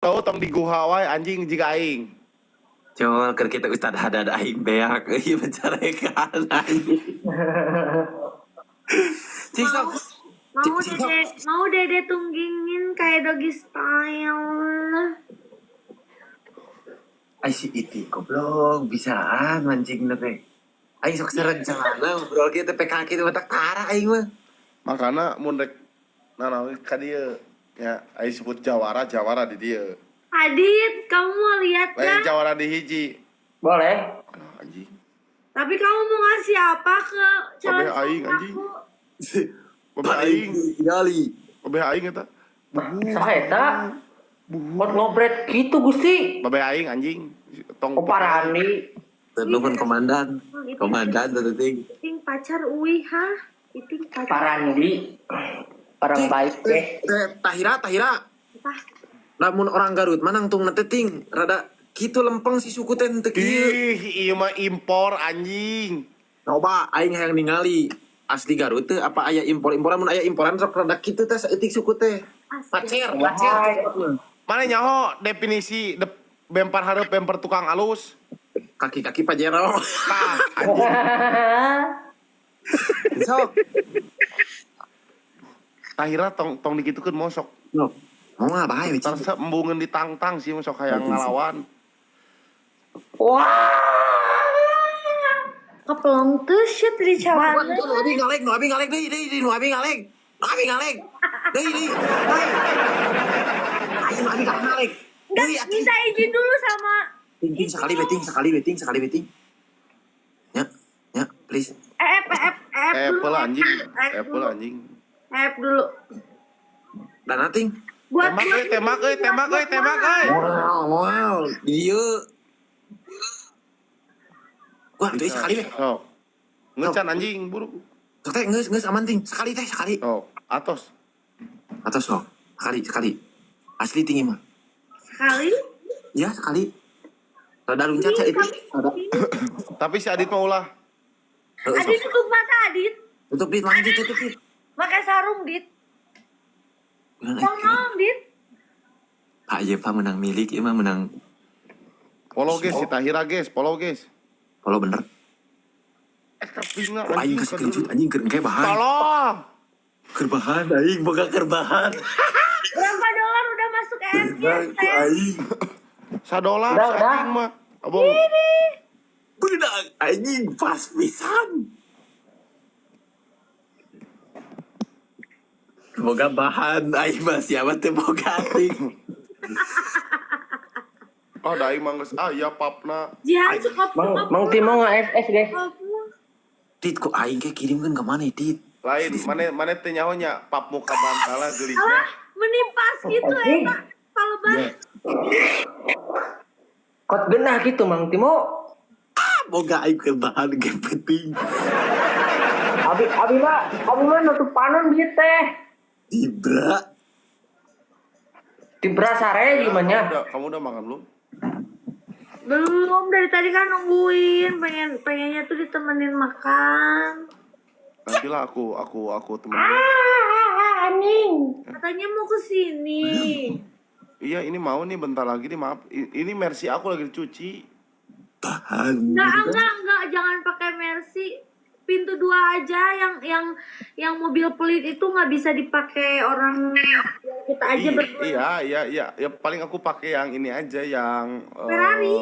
Tahu tong di guha wae anjing jika aing. Col, keur kita Ustad Hadad aing beak euy mencarekan aing. Cik sok. Mau Cik, sok. dede, mau dede tunggingin kayak doggy style. Ai si Iti goblok bisaan mancing teh. Aing sok sarencana ngobrol kieu teh PKK teh matak tara aing mah. Makana mun rek nanaon ka dieu ya aing sebut jawara jawara di dieu. Adit, kamu mau lihat Lain kan? jawara di hiji. Boleh. Aduh, anjing. Tapi kamu mau ngasih apa ke calon Kabeh aing, suami anjing. aku? Babeh aing, Kali. babeh aing eta. Buhu. Saha eta? Buat ngobret gitu Gusti. Babeh aing anjing. Tong Oh parani. Nuhun komandan. Komandan teh ting. Iting pacar uwi, hah? Iting pacar Parandi. Orang baik deh. Eh, Tahira, Tahira. apa? Lamun orang Garut mah nangtung teh ting rada kitu lempeng si suku teh henteu kieu. Ih, ieu mah impor anjing. Coba aing hayang ningali asli Garut teh apa aya impor-imporan mun aya imporan sok rada kitu teh saeutik suku teh. Pacer, pacer. Mana nyaho definisi bempar hareup bemper tukang alus? Kaki-kaki Pajero. Tah, anjing. Sok. Tahira tong tong dikitukeun mosok. No. Mau ngapain Ntar embungeun ditangtang sih mosok hayang ngalawan. Wah. Kepelong tuh shit di celana. Nu abi ngalek, nu abi ngalek deui deui deui nu abi ngalek. Nu abi ngalek. Deui deui. Deui. Ayo nu abi ngalek. Enggak, Deui atuh. minta izin dulu sama Ting ting sekali beting, sekali beting, sekali beting. Ya, ya, please. F F F dulu. Apple anjing, F Apple dulu. anjing. F dulu. Dan nating. Buat Tembak euy, tembak euy, tembak euy, tembak euy. Moal, moal. Dieu. Wah, deui sekali weh. Sok. Ngecan anjing buru. Sok teh geus geus aman ting. Sekali teh, sekali. Sok, atos. Atau sok. Sekali, sekali. Asli tinggi mah. Sekali. Ya, sekali. Rada luncat saya itu. Rada. Tapi si Adit mah ulah. Heeh, Adit sok. tutup mata Adit. Tutup dit, mana dit, tutup dit. Pakai sarung Dit. Bener, eh. Tolong Dit. Pak ieu Pak menang milik, ieu mah menang Follow guys, si Tahira guys, follow guys. follow bener. Eh, kapingna Ku aing anjing. kasih kencut anjing keur engke bahan. Tolong. Keur bahan aing boga keur bahan. Berapa dolar udah masuk EFG? Ku aing. Sadolar Udah, si udah. anjing mah. Abong. Beunang anjing pas pisan. Boga bahan aing mah siapa teh boga ting. Oh, da aing mah geus aya papna. Jihan cukup Mang cukup. Mang Timo nggak FS guys. Dit ku aing ke kirimkeun ka mana dit? Lain, mana mana teh nyaho nya pap muka bantala geulisna. Alah, menimpas gitu Anjing. eta. Kalau bang Kot genah gitu Mang Timo. Ah, boga aing keur bahan ge penting. Abi abi mah abi mah nutup panon bieu teh. Ibra. Tibra sare Kamu gimana? udah, kamu udah makan belum? belum dari tadi kan nungguin, pengen pengennya tuh ditemenin makan. Nantilah aku temenin. Ah, anjing. Katanya mau ke sini. Iya, ini mau nih bentar lagi nih, maaf. Ini Mercy aku lagi dicuci. Bahan. Enggak, jangan pakai Mercy. Pintu dua aja yang mobil pelit itu nggak bisa dipakai orang kita aja berdua. Iya. Ya paling aku pakai yang ini aja yang Ferrari.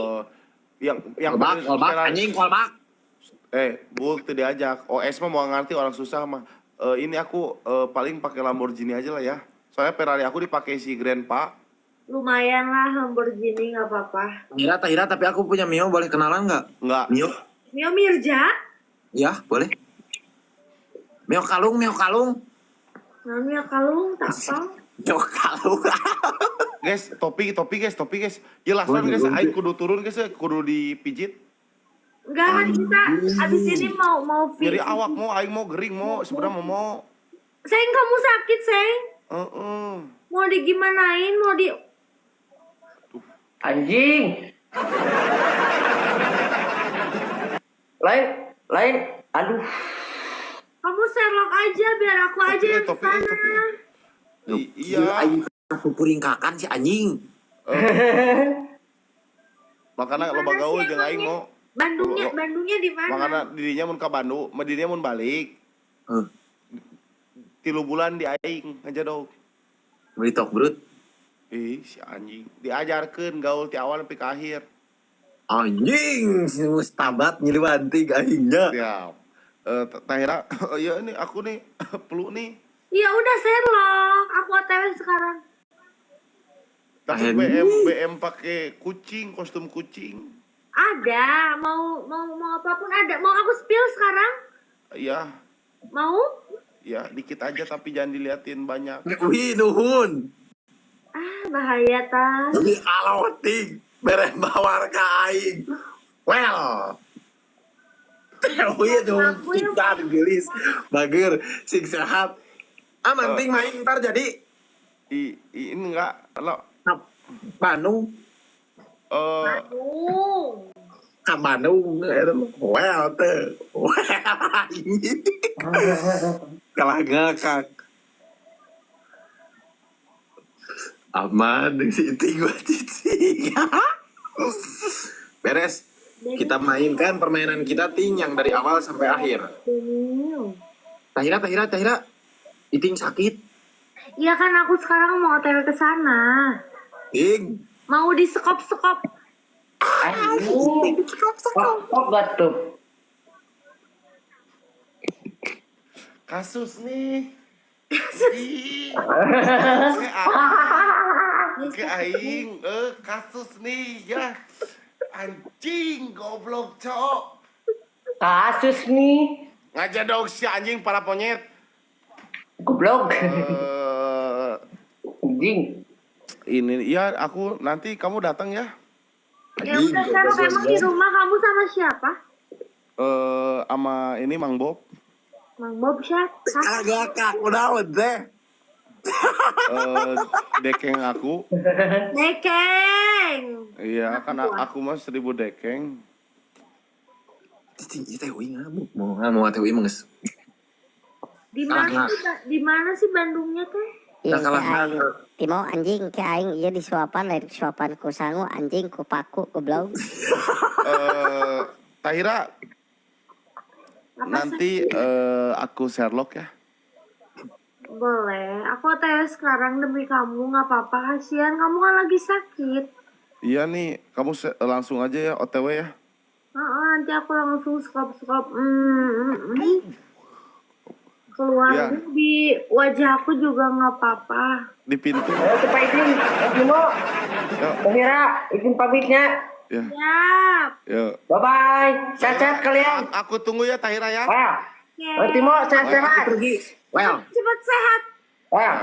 Yang Kolbak, kolbak, Ferrari. anjing kolbak. Eh, bul tuh diajak. OS mah mau ngerti orang susah mah. Ini aku paling pakai Lamborghini aja lah ya. Soalnya Ferrari aku dipakai si Grandpa. Lumayan lah Lamborghini nggak apa-apa. Tahira, Tahira, tapi aku punya Mio, boleh kenalan nggak? Enggak. Mio? Mio Mirja? Ya, boleh. Mio kalung, Mio kalung. Nah, Mio kalung tak apa. Mio kalung. Guys, topi topi guys, topi guys. Ya langsung Boleh, guys, boleh. aing kudu turun guys, kudu dipijit. Enggak kan kita abis ini mau mau Nyeri awak mau aing mau gering mau sebenarnya mau. Seng kamu sakit, Seng. Heeh. Mau digimanain, mau di Anjing. Lain lain aduh. Kamu Sherlock aja biar aku aja Topi, yang topi, sana. topi. Iya. Aing kupuringkakan si anjing. Eh, makana loba Mana gaul sih jeung aing emangnya? mo. Bandungnya, Lo- Bandungnya di mana? Makana dirinya mun ka Bandung, mah dirinya mun balik Heh, 3 bulan di aing ngajedog. beli tok brut. Ih, si anjing. Diajarkeun gaul ti awal sampai ke akhir. Anjing, si mustabat nyeri banting aingnya. Siap. Eh, Tahira, ya ini aku nih peluk nih. Ya udah Sherlock, aku OTW sekarang. Tapi Tahan. BM BM pakai kucing, kostum kucing. Ada, mau mau mau apapun ada. Mau aku spill sekarang? Iya, Mau? ya dikit aja tapi jangan diliatin banyak. Wih, nuhun. Ah, bahaya tas. Tapi aloting bere mawar ka aing. Well. Wih, nuhun Aku yang- pisan geulis. Bager, sing sehat. Ah, manting main ntar jadi Ini enggak lo ka Bandung, eh Bandung. ka Bandung eta mah. Well teu. Well. Kalah ngakak. Aman si Iting gua cicing. Beres. Kita mainkan permainan kita ting yang dari awal sampai akhir. Daniel. Tahira, Tahira, Tahira. Iting sakit. Iya kan aku sekarang mau OTW ke sana. Ting. Mau di sekop-sekop. Anjing. Kok kok gatup. kasus nih. Ih. Ke aing, kasus nih ya. Anjing goblok cok. Kasus nih. Ngajedog si anjing para ponyet. Goblok. Eh Anjing. ini ya aku nanti kamu datang ya. Ya udah Sherlock, emang di rumah kamu sama siapa? Eh sama ini Mang Bob. Mang Bob siapa? Kagak kak, udah deh. Eh dekeng aku. Dekeng. Iya, kan aku mah 1.000 dekeng. Cicing, ieu teh uing ngamuk. Mau ngamuk teh uing mah geus. Di mana Ah, sih, di mana sih Bandungnya teh? Iya, Nah, kalah ke aing. ngakak. Timo anjing ke aing ieu disuapan lain disuapan ku sangu anjing ku paku goblok. Eh Tahira, Apa nanti aku Sherlock ya. Boleh. Aku OTW sekarang demi kamu nggak apa-apa. Kasihan kamu kan lagi sakit. Iya nih, kamu langsung aja ya OTW ya. Heeh, nanti aku langsung sekop-sekop. Keluar Iya. di wajah aku juga nggak apa-apa. Di pintu. Ayo cepat izin. Timo. Yuk, Tahira, izin pamitnya. ya, Siap. yuk. Bye bye. Sehat-sehat kalian. Aku tunggu ya Tahira ya. Wah. Oke. Oh, Timo sehat-sehat. Pergi. Well. Cepat sehat. Wah.